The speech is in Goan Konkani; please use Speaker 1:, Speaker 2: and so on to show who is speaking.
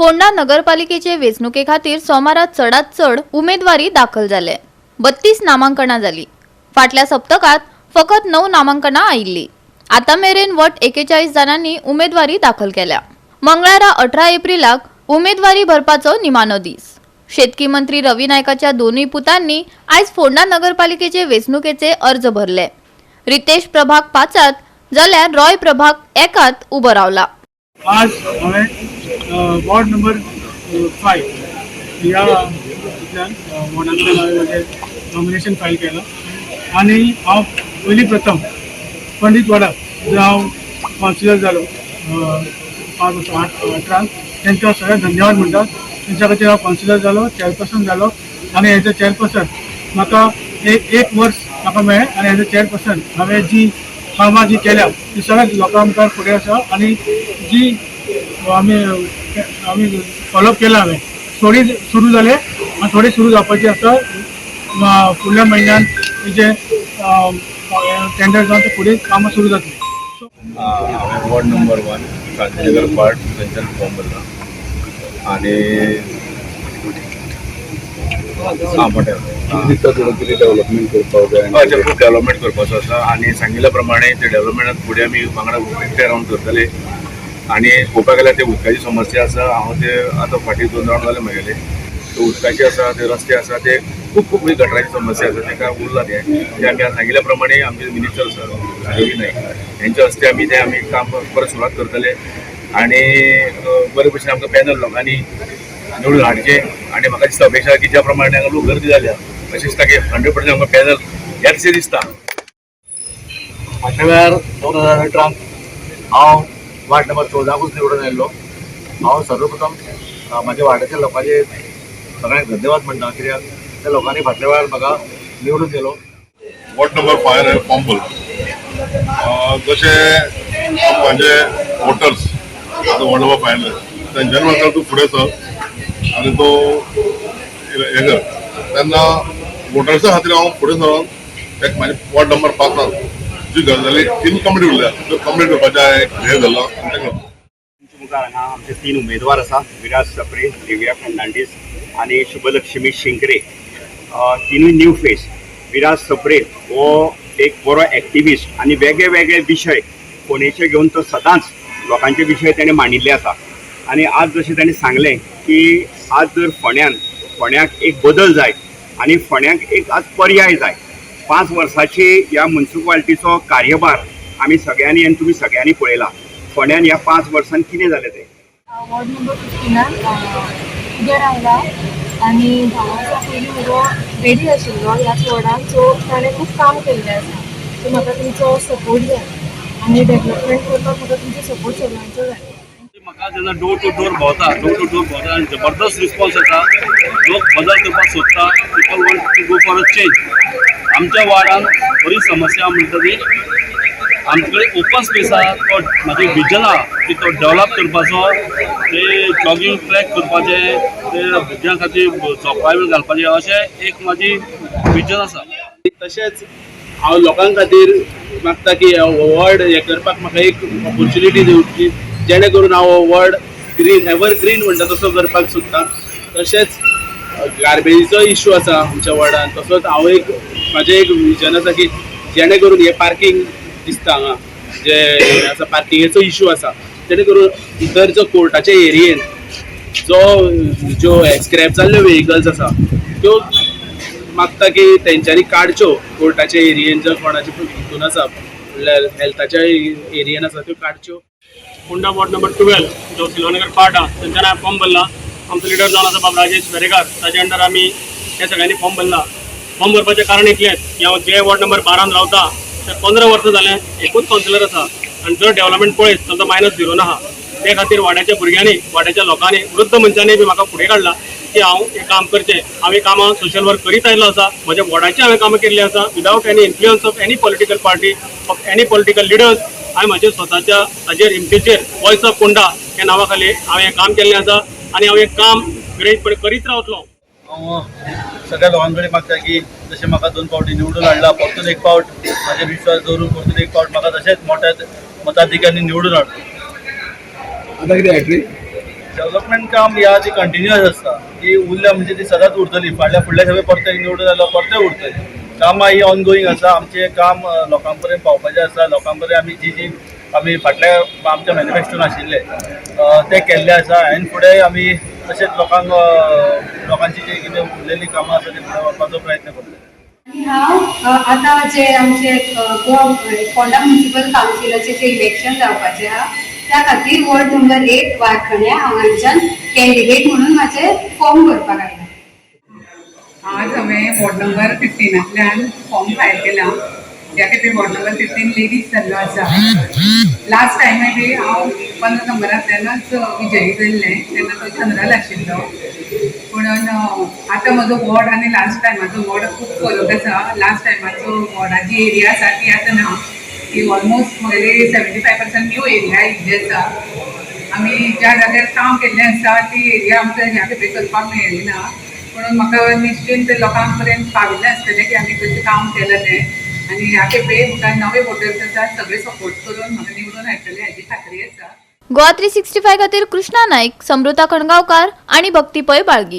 Speaker 1: फोंडा नगरपालिकेचे वेंचणुके खातीर सोमारा चडात चड उमेदवारी दाखल जाले. 32 नामांकनां जाली. फाटल्या सप्तकात फकत 9 नामांकनां आयिल्ली. आतां मेरेन वट 41 जाणांनी उमेदवारी दाखल केल्या. मंगळारा 18 एप्रिलाक उमेदवारी भरपाचो निमाणो दीस. शेतकी मंत्री रवी नायकाच्या दोनूय पुतांनी आयज फोंडा नगरपालिकेचे वेंचणुकेचे अर्ज भरले. रितेश प्रभाग 5त जाल्यार रॉय प्रभाग 1त उबो रावला.
Speaker 2: आज हांवें वॉर्ड नंबर 5 ह्या हितूंतल्यान वॉर्डांतल्यान हांवें म्हजें नॉमिनेशन फायल केलां आनी हांव पयलीं प्रथम पंडीत वाडा जो हांव कावन्सिलर जालो 5 वर्सां 8 18, तांकां सगळ्यांक धन्यवाद म्हणटा. तेंच्या खातीर हांव कावन्सिलर जालो, चॅरपर्सन जालो आनी एज अ चॅरपर्सन म्हाका एक एक वर्स म्हाका मेळ्ळें आनी एज अ चॅरपर्सन हांवें जी कामां जी केल्या ती सगळ्या लोकां मुखार फुडें आसा आनी जी आमी आमी फॉलोअप केला, हांवें थोडी सुरू जाले आनी थोडी सुरू जावपाची आसा. फुडल्या म्हयन्यान तेजे टेंडर जावन ते फुडें कामां सुरू जातली.
Speaker 3: हांवें वॉर्ड नंबर 1, शांतीनगर पार्ट, थंयच्यान फॉर्म भरला आनी आं पटेल.
Speaker 4: दिसता थोडं कितें डेव्हलपमेंट करपाक जाय?
Speaker 3: हय, तें खूब डेव्हलपमेंट करपाचो आसा आनी सांगिल्ल्या प्रमाणे ते डेव्हलपमेंटात फुडें आमी वांगडा एकठांय रावन करतले. आनी पळोवपाक गेल्यार ते उदकाची समस्या आसा. हांव ते आतां फाटीं दोन रावंड जाले म्हगेले. ते उदकाची आसा, ते रस्ते आसा, ते खूब खूब गटराची समस्या आसा. ताका उरला तें ते आमी सांगिल्ल्या प्रमाणे आमचे मिनिस्टर आसा रवी नायक हेंच्या हस्ते आमी तें आमी काम परत सुरवात करतले आनी बरे भशेन आमकां पॅनल लोकांनी निवडून हाडचें. आनी म्हाका दिसता अपेक्षा की ज्या प्रमाणे हांगा लोक गर्दी जाल्या, अशें दिसता की 100% आमकां पॅनल येतशें दिसता.
Speaker 5: फाटल्या वेळार 2018त हांव वार्ड नंबर 14कूच निवडून आयिल्लो. हांव सर्वप्रथम म्हाज्या वार्डाच्या लोकांचे सगळ्यांक धन्यवाद म्हणटा, कित्याक त्या लोकांनी फाटल्या वेळार म्हाका निवडून दिलो.
Speaker 6: वॉर्ड नंबर 5 हांवें फॉर्म भरला. जशे म्हाजे वोटर्स आतां वॉर्ड नंबर 5 तेंच्यांनी म्हाका तूं फुडें सर आनी तो हें कर, तेन्ना वोटर्सा खातीर हांव फुडें सरोन एक म्हाजे वॉर्ड नंबर 5त जी गजाली इनकम्प्लीट उरल्या त्यो कंप्लीट करपाचें हांवें एक ध्येय धरलां आनी तें करता.
Speaker 7: तुमच्या मुखार हांगा आमचे तीन उमेदवार आसा, विराज सप्रे, दिव्या फर्नांडीस आनी शुभलक्ष्मी शिंकरे. तिनूय न्यू फेस. विराज सप्रे हो एक बरो एक्टिविस्ट आनी वेगळे वेगळे विशय फोंडेचे घेवन तो सदांच लोकांचे विशय ताणें मांडिल्ले आसा. आनी आज जशें ताणें सांगलें की आज जर फोंड्यान फोंड्याक एक बदल जाय आनी फोंड्याक एक आज पर्याय जाय. 5 वर्साची ह्या मुन्सिपालिटीचो कार्यभार आमी सगळ्यांनी आनी तुमी सगळ्यांनी पळयला, फोंड्यान ह्या 5 वर्सान कितें जालें तें.
Speaker 8: वॉर्ड नंबर 15त उबें रावला आनी 10 वर्सां पयलीं म्हजो डॅडी आशिल्लो ह्याच वॉर्डान, सो ताणें खूब काम केल्लें आसा. सो म्हाका तुमचो सपोर्ट जाय आनी डेवलपमेंट करपाक म्हाका तुमचो सपोर्ट सगळ्यांचो जाय.
Speaker 9: म्हाका जेन्ना डोर टू डोर भोंवता, डोर टू डोर भोंवता आनी जबरदस्त रिस्पॉन्स येता. लोक बदल करपाक सोदता. People want to go for a change. आमच्या वार्डान बरी समस्या म्हणटा ती आमचे कडेन ओपन स्पेस आहा. तो म्हाजें विजन आहा की तो डेवलप करपाचो, ते जॉगींग ट्रॅक करपाचे, ते भुरग्यां खातीर झोपाय बी घालपाचे, अशें एक म्हाजी विजन आसा.
Speaker 10: तशेंच हांव लोकां खातीर मागता की हो वॉर्ड हें करपाक म्हाका एक ऑपॉर्च्युनिटी दिवची, जेणे करून हांव हो वॉर्ड ग्रीन, एवर ग्रीन म्हणटा तसो करपाक सोदता. तशेंच गार्बेजीचो इश्यू आसा आमच्या वॉर्डान. तसोच हांव एक म्हाजें एक विजन आसा की जेणे करून हे पार्कींग दिसता हांगा जे आसा, पार्किंगेचो इश्यू आसा, जेणे करून भितर जो कोर्टाच्या एरियेन जो ज्यो स्क्रॅप जाल्ल्यो व्हेकल्स आसा, त्यो मागता की तेंच्यांनी काडच्यो. कोर्टाच्या एरियेन जर कोणाचे हितून आसा, म्हणल्यार हेल्थाच्या एरियेन आसा, त्यो काडच्यो.
Speaker 11: फोंडा वॉर्ड नंबर 12 जो सिल्वानगर पार्ट आहा, थंयच्यान हांवें फॉर्म भरला. आमचो लिडर जावन आसा बाब राजेश वेरेकार. ताच्या अंडर आमी हे सगळ्यांनी फॉर्म भरला. फॉर्म भरपाचें कारण इतलेंच की हांव जे वॉर्ड नंबर 12न रावता ते 15 वर्सां जालें एकूच कावन्सिलर आसा आनी जर डेव्हलपमेंट पळयत जाल्यार मायनस झिरोन आहा. ते खातीर वाड्याच्या भुरग्यांनी, वाड्याच्या लोकांनी, वृद्ध मनशांनी बी म्हाका फुडें काडला की हांव हें काम करचें. हांव ही कामां सोशल वर्क करीत आयिल्लो आसा. म्हज्या वॉर्डाची हांवें कामां केल्लीं आसा without any influence of any political party, of any political leaders. हांवें म्हज्या स्वताच्या हाजेर, हिमतीचेर, वॉयस ऑफ फोंडा ह्या नांवा खाली हांवें हें काम केल्लें आसा आनी हांव हें काम विरयतपणे करीत रावतलो.
Speaker 5: हांव सगळ्या लोकां कडेन मागता की जशें म्हाका दोन फावटी निवडून हाडला, परतून एक फावट म्हाजेर विश्वास दवरून परतून एक फावट म्हाका तशेंच मोठ्या मताधिक्यांनी निवडून हाडचो.
Speaker 4: आता कितें हॅट्रीक?
Speaker 10: डेव्हलपमेंट काम ह्या ती कंटिन्युअस आसता. ती उरल्या म्हणजे ती सदांच उरतली. फाटल्या फुडल्या सगळे परते निवडून जाल्यार परते उरतली. कामां ही ऑनगोईंग आसा. आमचें काम लोकां पर्यंत पावपाचें आसा. लोकां पर्यंत आमी जी जी आमी फाटल्या आमच्या मॅनिफेस्टोन आशिल्ले ते केल्ले आसा आनी फुडें आमी तशेंच लोकांक लोकांची जी कितें उरलेली कामां आसा ती फुडें व्हरपाचो प्रयत्न करतले.
Speaker 12: आनी हांव आतां जे आमचे गोवा फोंडा म्युनिसिपल कावन्सिलाचे जे इलेक्शन जावपाचे आहा, त्या खातीर वॉर्ड नंबर 8 वारखण्या हांगाच्यान कॅन्डिडेट म्हणून म्हाजे फॉर्म भरपाक आयला.
Speaker 13: आज हांवें वॉर्ड नंबर 15तल्यान फॉर्म फायल केला. ह्या खेपे वॉर्ड नंबर 15 लेडीज जाल्लो आसा. लास्ट टायमाय बी हांव 15 नंबरांतल्यानच विजयी जाल्लें. तेन्ना तो जनरल आशिल्लो. पुणून आतां म्हजो वॉर्ड आनी लास्ट टायमाचो वॉर्ड खूब फरक आसा. लास्ट टायमाचो वॉर्डाची एरिया आसा ती आतां ना. ती ऑलमोस्ट म्हगेली 75% न्यू एरिया आयिल्ली आसा. आमी ज्या जाग्यार काम केल्लें आसा ती एरिया आमकां ह्या खेपे करपाक मेळ्ळी ना. म्हणून म्हाका निश्चिंत लोकां पर्यंत पाविल्लें आसतलें की आमी कशें काम केलां तें. आनी ह्या खेपे म्हाका नवे वोटर्स आसा, सगळे सपोर्ट करून म्हाका निवडून हाडटले हाची खात्री आसा.
Speaker 1: गोवा 365 खातीर कृष्णा नाईक, समृता खणगावकार आणि भक्ती पै, बाळगी.